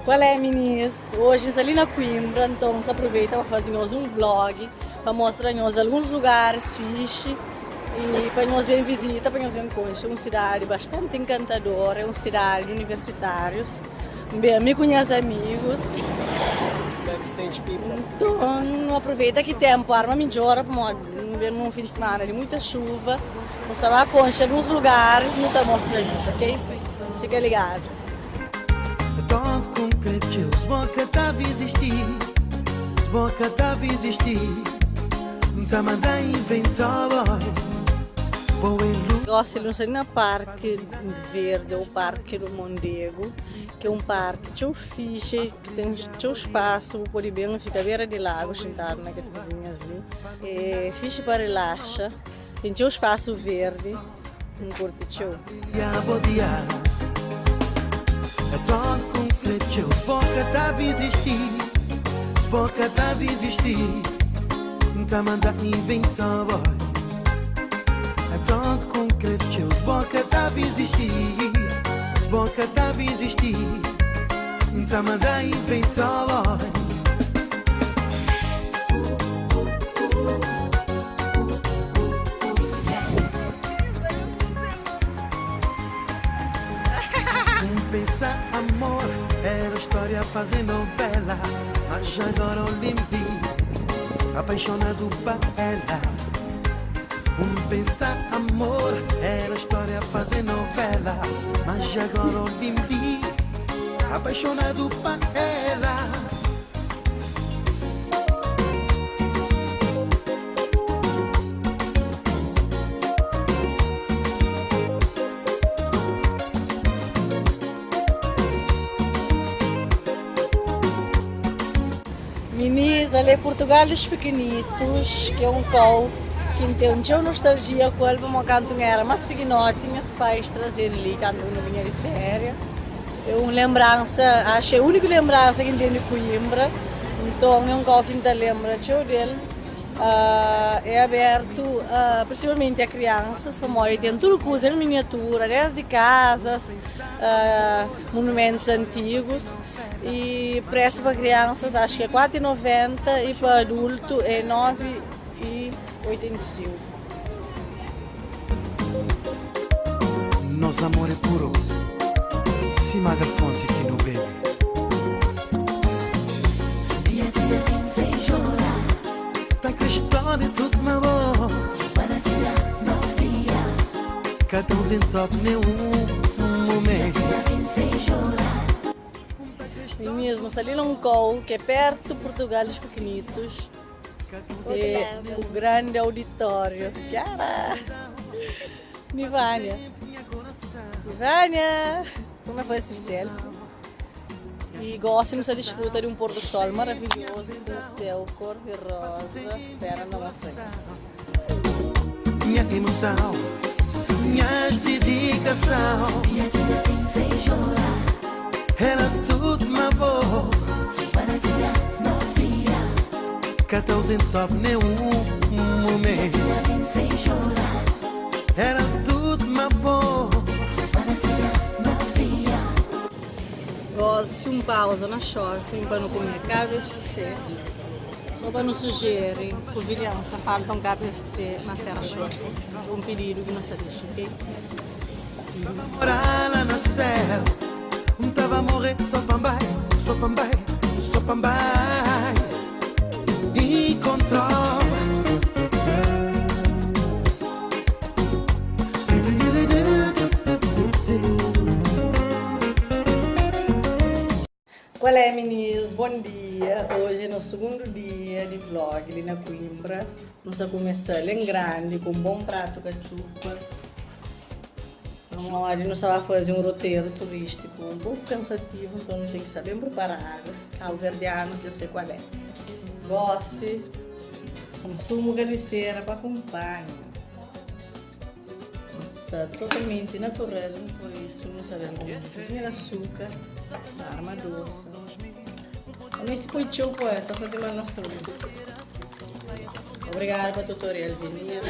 Qual é, minis? Hoje nsa li na Coimbra, nton nsa aproveita pa faze nhos um vlog pa mostra nhos alguns lugares fixe e pa nhos bem visita, pa nhos bem conxe um cidade bastante encantadora, é um cidade de universitários. Nbem mi ku nhas amigos. Backstage people. Nton nu aproveita ki tempo arma midjora pamodi nu bem num fim de semana di muita chuva, nu sta ba conxe alguns lugares, nu ta mostra nhos, ok? Fica ligado. Gosi nu sta li na parki verdi ou parki do Mondego, ki é un parki txeu fixi, ki ten txeu spasu, bu pode ben fika bera di lagu xintadu na kes kuzinhas li. É fixi pa rilaxa, ten txeu spasu verdi. N kurti txeu. Pensa amor era história fazer novela Mas agora eu lembrei Apaixonado pa ela Um pensa amor era história fazer novela Mas agora eu lembrei Apaixonado pa ela Minis, ale Portugal dos Pequenitos, ki é un kau ki N ten txeu nostalgia ku el, pamodi kantu N era más pikinoti, nhas pais traze-m li kantu N binha di féria. É un lenbransa, axu é úniku lenbransa ki N ten di Coimbra, nton é un kau ki N ta lenbra txeu del. É abertu prinsipalmenti a kriansas pamodi ten tudu kuza en miniatura, desdi kazas, monumentus antigus i presu pa kriansas axu ki é 4,90 i pa adultu é 9,85. Nos amor é puro sima aga fonti ki nu bebe. Ta kre stória tudu ma bo. Ka ta uza top nenhum momento. Mi mesmu sta li na un kau ki é pertu Portugal dos Pequenitos. É o grande auditório. Kiara! Nivânia! Nivânia! Só na fazer selfie. E gosto de desfruta de um pôr do sol maravilhoso com céu cor de rosa. Espera na mostra Minha emoção, minhas dedicação. Era tudo uma boa. Ka ta ausentaba nenhum momento. Era tudo uma boa. Gosi un pausa na shopping pa nu kume KFC. So pa nu sugeri Covilhã sa falta un KFC na Serra Shopping. É un pididu ki nu sa dexa, ok? Tava morar lá na céu. Tava morrer só pa bai, só pa bai, só pa bai. Encontrou. Qual é, minis? Bom dia! Hoje é nosso segundo dia de vlog ali na Coimbra. Nós vamos começar em grande com um bom prato cachupa. Olha, nós vamos fazer um roteiro turístico um pouco cansativo, então tem que estar bem preparado. Cabo-verdianos já sei qual é. Goste, consumo galiceira para acompanhar. Está totalmente natural, por isso não sabemos como cozinhar açúcar, arma doce. Também se põe txeu, pô, tá fazendo mal na saúde. Obrigada pelo tutorial, Venir.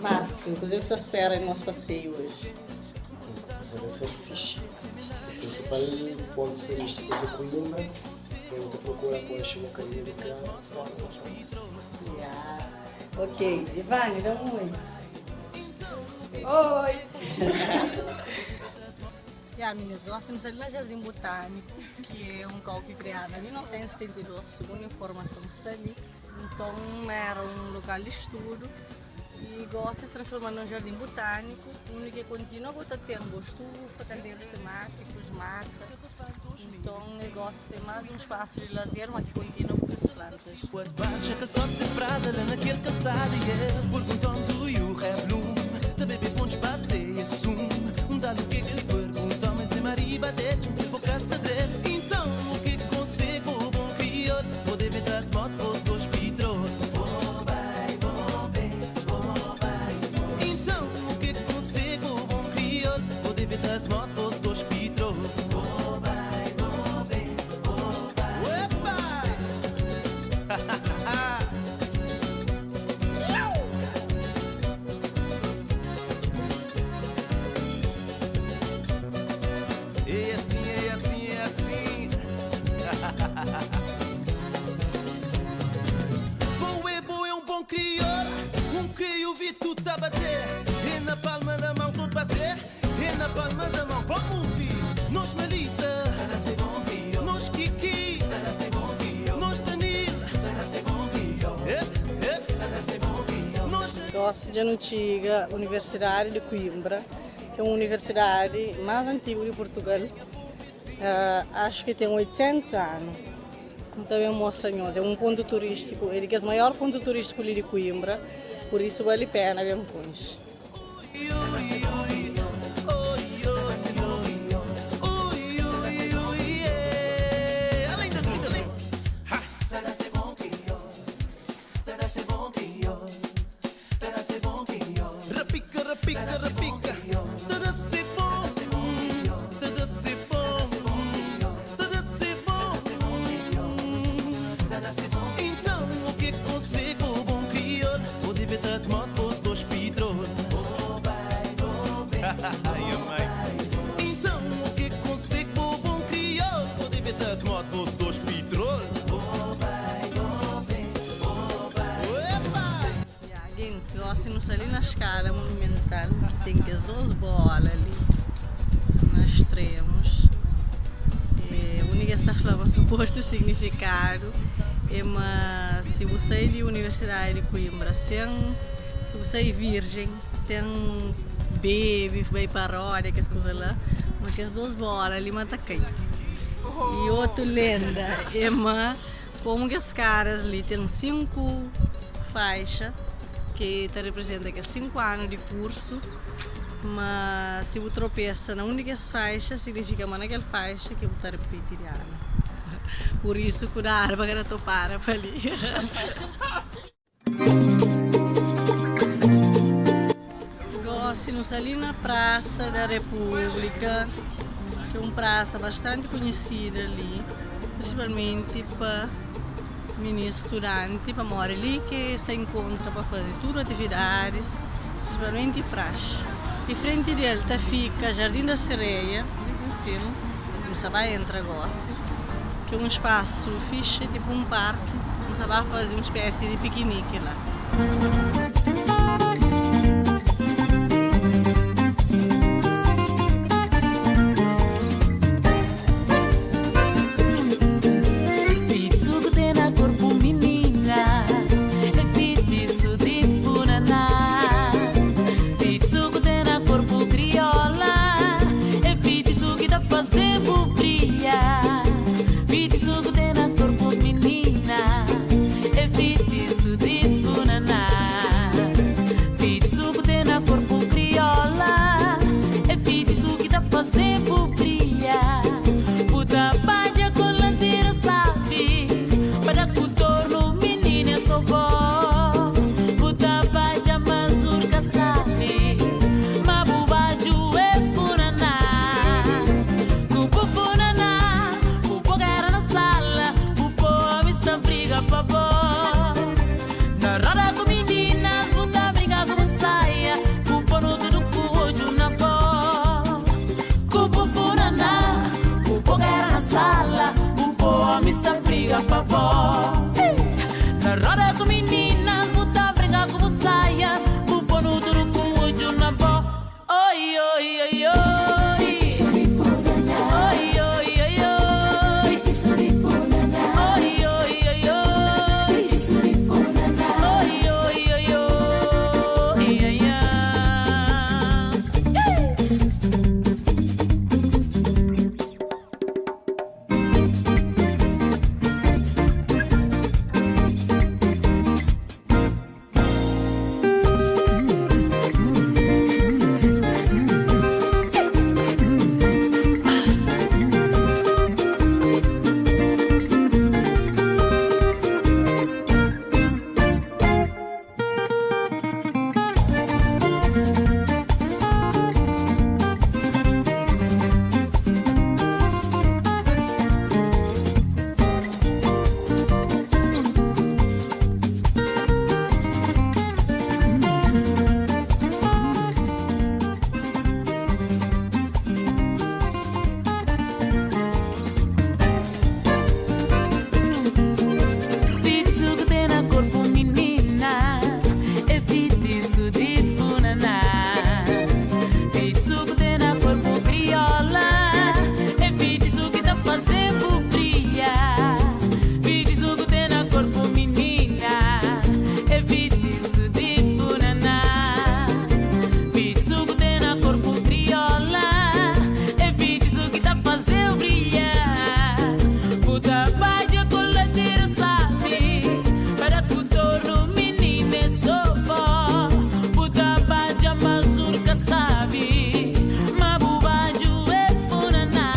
Márcio, o que você espera do nosso passeio hoje? Você vai ser fixe. Prinsipal pontus turístikus di Coimbra i nu ta prokura konxe un bokadinhu di kada stória di nos país. Yeah. Ok, Ivani, da un oi. Oi! Ya, minis, gosi nu sta li na Jardim Botâniku, ki é un kau ki kriadu na 1972, sugundu informason ki sta li. Nton, éra un lokal di studu i gosi es transforma na un jardim botâniku, undi ki kontinua bo ta ten bo stufa, kanderus temátikus, mata. Nton, e gosi é más un spasu di lazer, ma ki kontinua ku kes plantas. É assim, é assim, é assim. Bom é bom, é um bom crioulo. Um crio vi tu tá bater. E na palma da mão sou bater. E na palma da mão, vamos ouvir. Nós Melissa, nós Kiki, nós Danilo. É, é. Nós Gosi dja nu txiga Universidadi di Coimbra, ki é un universidadi más antigu di Purtugal. Axu ki ten 800 anu. N ta ben mostra nhos. É un pontu turístiku, é di kes maior pontu turístiku li di Coimbra, pur isu bali pena ben konxe. Rapica, rapica, rapica. Tudo se bom, tudo se bom, tudo se bom. Então o que consigo, bom crioulo? Vou dever de moto, os dois pitrol. Ai, mãe. Então o que consigo, bom crioulo? Vou dever de moto, os dois pitrol. Epa! Ya, gentis, gosi nu sta li na skada monumental ki ten kes dos bola li na extremus. E undi ki es ta fla ma supostu signifikadu é ma si bu sai di Universidadi di Coimbra sen si bu sai virjen, sen bebe, bai pa roda, kes kuza la, ma kes dos bola li ma ta kai. I otu lenda é ma komu kes karas li ten 5 faixa ki ta riprizenta kes 5 anu di kursu, ma si bu tropesa na un di kes faixa, signifika ma na kel faixa ki bu ta ripiti di anu. Pur isu kudadu pa ka ta topara pa li. Gosi nu sta li na Praça da República, ki é un prasa bastanti konhesida li, prinsipalmenti pa minis studanti, pamodi li ki es ta inkontra pa faze tudu atividadis, prinsipalmenti praxe. Di frenti del ta fika Jardim da Sereia, li sin sima, nu sta ba entra gosi, ki é un spasu fixi, tipu un parki, nu sta ba faze un spési di pikiniki la. Feitiço que tem na corpo menina, é feitiço de funaná. Feitiço que tem na corpo crioula, é feitiço que tá fazendo brilhar. Feitiço que tem na corpo menina, é feitiço de funaná. homens tá briga pa bó. Na roda com meninas, bu tá brinca com saia, bu pôr no duro com olho na bó. Oi, oi, oi, oi. Oi, oi, oi, oi. Oi, oi, oi, oi. Oi, oi, oi, oi. Ia, ia. Feitiço que tem na corpo menina, é feitiço de funaná. Feitiço que tem na corpo crioula, é feitiço que tá fazendo brilhar. Feitiço que tem na corpo menina, é feitiço de funaná. Feitiço que tem na corpo crioula, é feitiço que tá fazendo brilhar. Puta paja com leite sabe, para que torno menina é só bó. Puta paja mazurca sabe, mabubajo é funaná.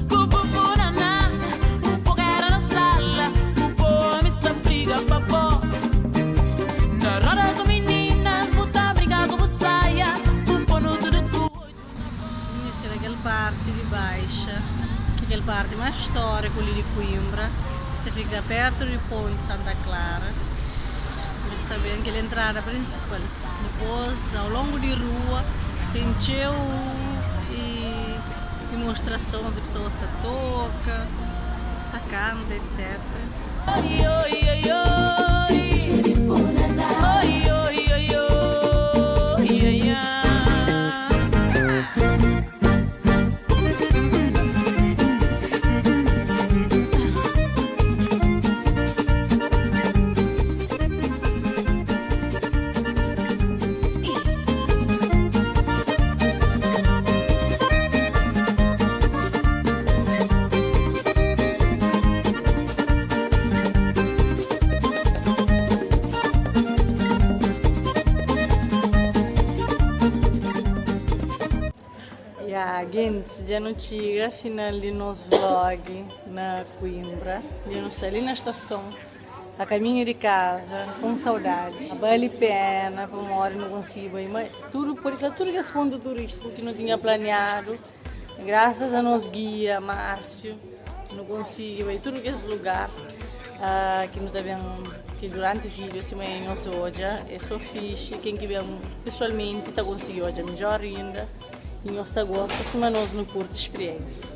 Cubu funaná, o fogo era na sala, o povo está briga papó. Na roda com meninas, puta briga com saia, o pono tudo cu. Conhecer aquela parte de baixa, que é aquela parte mais histórica ali de Coimbra, que fica perto de Ponte Santa Clara. Mas também aquela entrada principal. Depois, ao longo de rua, tem tcheu e demonstrações de pessoas que tocam, que canta, etc. Oi, oi, oi, oi. Oi, oi, oi, oi. Ia, ia. Yeah, gente, já não chega final de nosso vlog na Coimbra. Já não sei, ali na estação, a caminho de casa, com saudade. Vale pena, por uma hora não consigo ir, mas tudo por tudo que esse ponto turístico que não tinha planeado. Graças a nosso guia, Márcio, não consigo ir tudo que esse lugar. Que não tá bem, que durante o vídeo assim, mas hoje é só fixe, quem que vem pessoalmente tá conseguindo hoje melhor ainda. E nós tá gosta, assim, mas nós não curte experiência.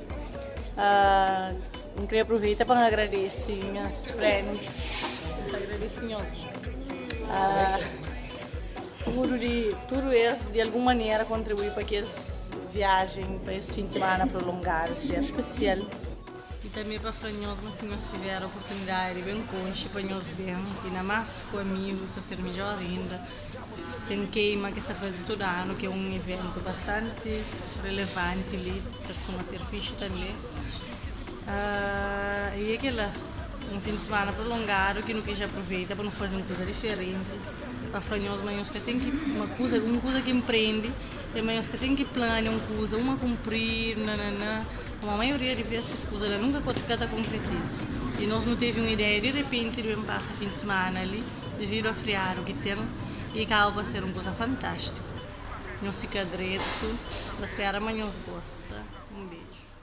Eu queria aproveitar para agradecer minhas friends, agradecer nós. Tudo isso de alguma maneira contribui para que essa viagem, para esse fim de semana prolongado seja especial. E também para nós, mas se nós tiver a oportunidade, bem conche, para nós bem, e na mais com amigos, a ser melhor ainda. Tem queima que está fazendo todo ano, que é um evento bastante relevante ali, que costuma ser fixe também. E aquela, um fim de semana prolongado que não quis aproveita para não fazer uma coisa diferente. Para nós, manhãs que tem que uma coisa que empreende, e manhãs que tem que planear uma coisa, uma cumprir, nananã. Como a maioria de vezes coisas ela nunca concretiza. E nós não teve uma ideia, de repente, de passa fim de semana ali, devido ao friado que tem, e acaba por ser uma coisa fantástica. Não fica direito, mas espera amanhã os gosta. Um beijo.